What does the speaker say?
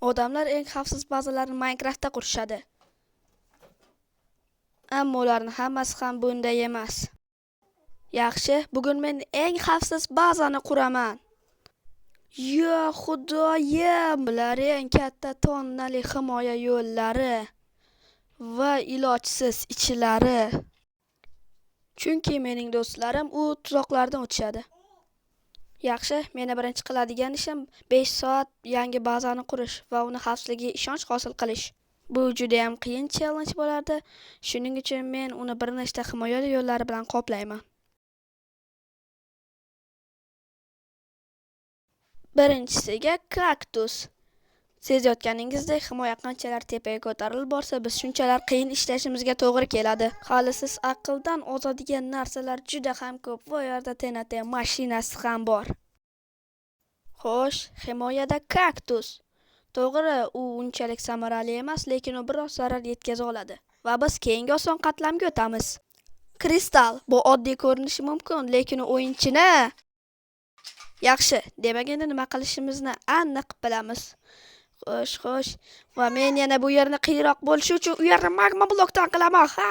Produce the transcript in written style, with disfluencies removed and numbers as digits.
Odamlar eng xavfsiz bazalarni Minecraftda qurishadi. Ammo ularning hammasi ham bunday emas. Yaxshi, bugun men eng xavfsiz bazani quraman. Yo xudoyim, bular eng katta tonnali himoya yo'llari va ilojsiz ichlari. Chunki mening do'stlarim u tuzoqlardan o'tishadi. Yaxshi, meni birinchi qiladigan ishim 5 soat yangi bazani qurish va uni xavfsizligiga ishonch hosil qilish. Bu juda ham qiyin challenge bo'lardi. Shuning uchun men uni bir nechta himoya yo'llari bilan qoplayman. Birinchisiga kaktus. Sezayotganingizdek, himoya qanchalar tepaga ko'tarilib borsa, biz shunchalar qiyin ishlashimizga to'g'ri keladi. Hali siz aqldan ozadigan narsalar juda ham ko'p. Bu yerda TNT mashinasi ham bor. Xo'sh, himoyada kaktus. To'g'ri, u unchalik samarali emas, lekin u biroz zarar yetkaza oladi. Va biz keyingi oson qatlamga o'tamiz. Kristal. Bu oddiy ko'rinishi mumkin, lekin u o'yinchini. Yaxshi, demak endi nima qilishimizni aniq bilamiz. Xo'sh, xo'sh. Va men yana bu yerni qiyinroq bo'lishi uchun u yerni magma blokdan qilaman. Ha!